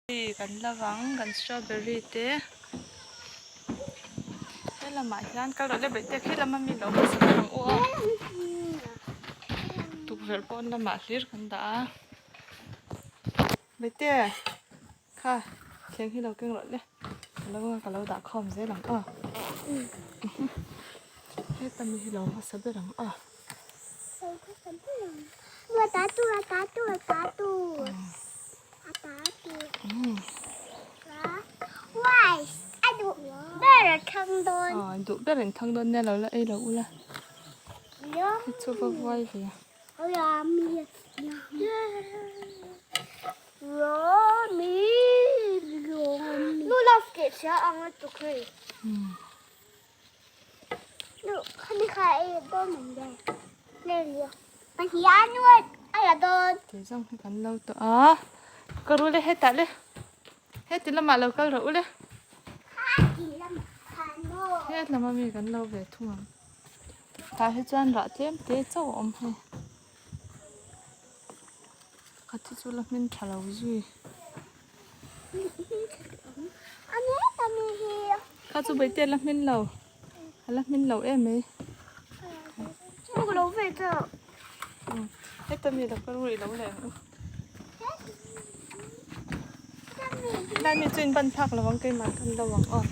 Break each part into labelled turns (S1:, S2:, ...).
S1: Kan la vang kan strawberry te he lamah hian kal rawh le beih te khi lama mi lo hmasa ber ang u aw tukverh pawn lamah hlir kan dah a beihte kha thleng hi lo keng rawh le ka lo ka lo dah khawm zel ang aw heta mi hi lo hmasa ber ang aw. Duh ber in thang dawn nia lo la ei lo ula hei chu va vuai ve Tih zawng hi kan lo tawh a ka ru le hetah le heti lamah lo kal rawh u le het lama mi kan lo ve thung ang tah hi chuan rah tlem te chauh a awm hei pakhat hi chu la hmin tha lo zui. Kha chu Baite la hmin lo a la hmin lo em mai heta mi lo kal rih lo leh ang u helai mi chu in ban phak lo ang keimah kan lo ang aw.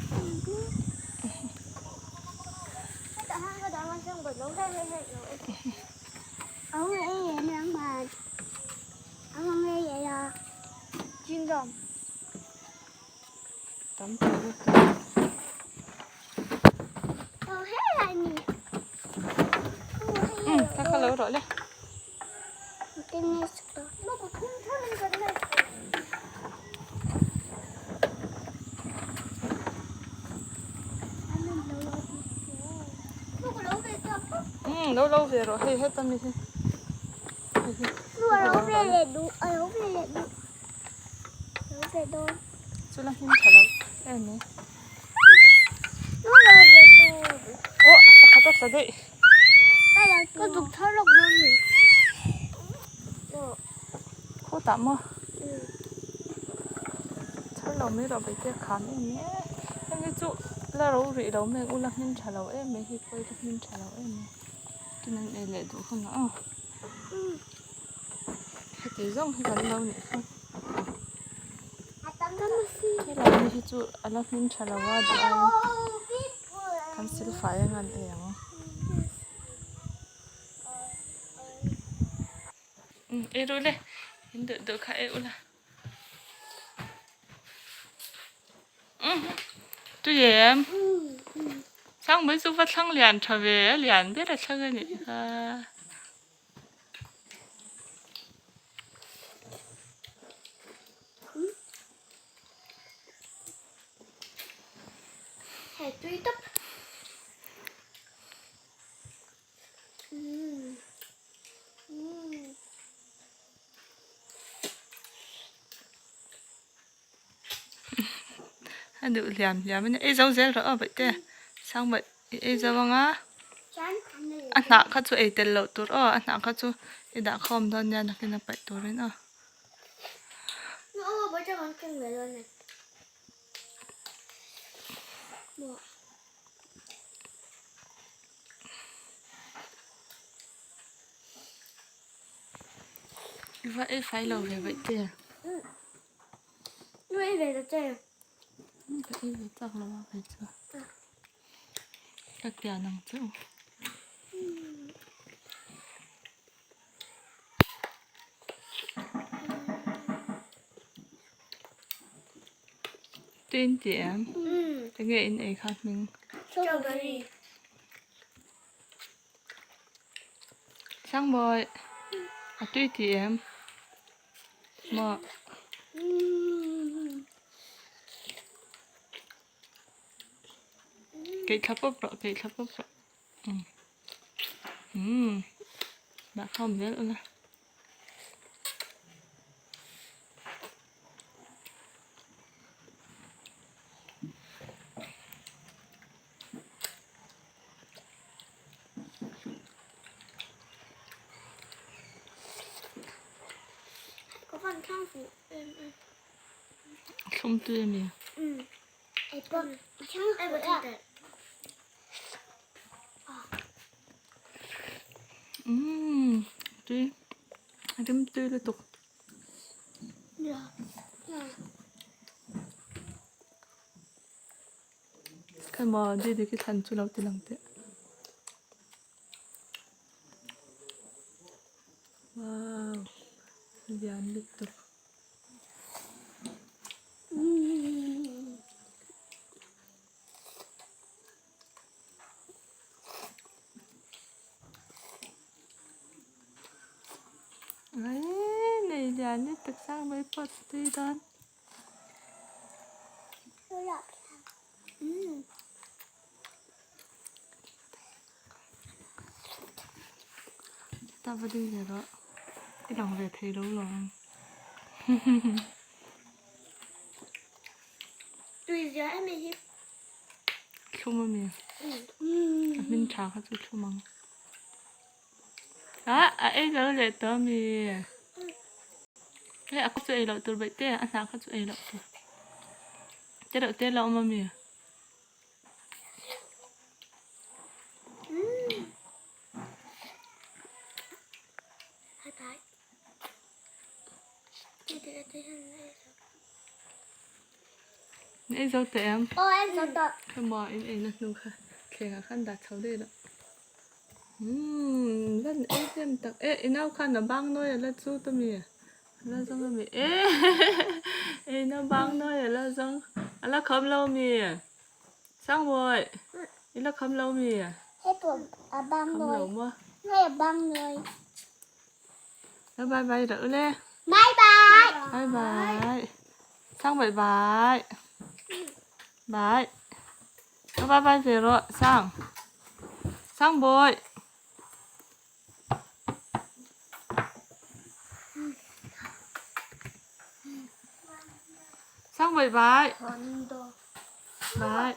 S1: Tam tawh lutuk. Umm kha kha lo rawh le. Umm lo lo ve rawh hei heta mi hi. Chu la hlim tha lo em mai. Aw pakhat a tla daih. Khawtah maw? Thar lo mai rawh Baite a kham em mai e. Heng hi chu la ro rih lo mai ang u la hmin tha lo em mai hi pawh hi la hmin tha lo em mai. Tin an ei leh duh hunah aw. Heti zawng hi kan lo nih kha. Helai mi hi chu a la hmin tha lo a duh aiin kan sil fai anga an ei ang. Umm ei ru le in duh duh kha ei ula. Tui em? Sangmai chu va thlang lian tha ve a lian ber a thlang a nih kha.
S2: Hei tui tawp.
S1: A duh hliam hliam a nia ei zo zel rawh aw baihte sang baih i ei zo ang a a hnah kha chu ei tel loh tur aw a hnah kha chu i dah khawm dawn nia nakin a paih turin aw. I va ei fai lo ve vaih te.
S2: Nu ei ve ta che.
S1: Ka ei ve chak lo a kei chu. Ka kian ang che u. Tin ti em? Enge in ei kha hming?
S2: Strawberry.
S1: Sangmawi a tui ti em? Maw. Keih thla pawp rawh keih thla pawp rawh. Umm dah khawm zel ula. Thlum tui a mi. Umm tui rim tui lutuk. Emaw Didi khi thlan chu lo ti lang teh. Wow lian lutuk. Nei lian lutuk sang mai pawh chu tui dawn. Ta va ding ve rawh i lang ve thei lo lo ang. Thlum a mi a hmin tha kha chu thlum ang. Ah a ei lo leh tawh a mi. Hei a chu ei loh tur baih te a hnah kha chu ei loh tur te reuh te la awm a mi. Ei zo teh em?
S2: Aw ei zo tawh.
S1: Khemaw in eina hnu kha thlengah khan dah chho daih loh. Umm lan ei hnem tak e i nau khan a bang nawi a la chu ta mi a la zawng a mi e i nau bang nawi a la zawng a la kham lo mi Sangbawi i la kham lo mi
S2: Hei pawh a bang
S1: kham
S2: nawi
S1: lo maw
S2: hei a bang nawi
S1: la bye bye rawh ule
S2: bye bye
S1: bye bye Sangbawi bye bye. Ka vai vai ve rawh Sang. Sang Bawi. Sang Bawi vai. Vai.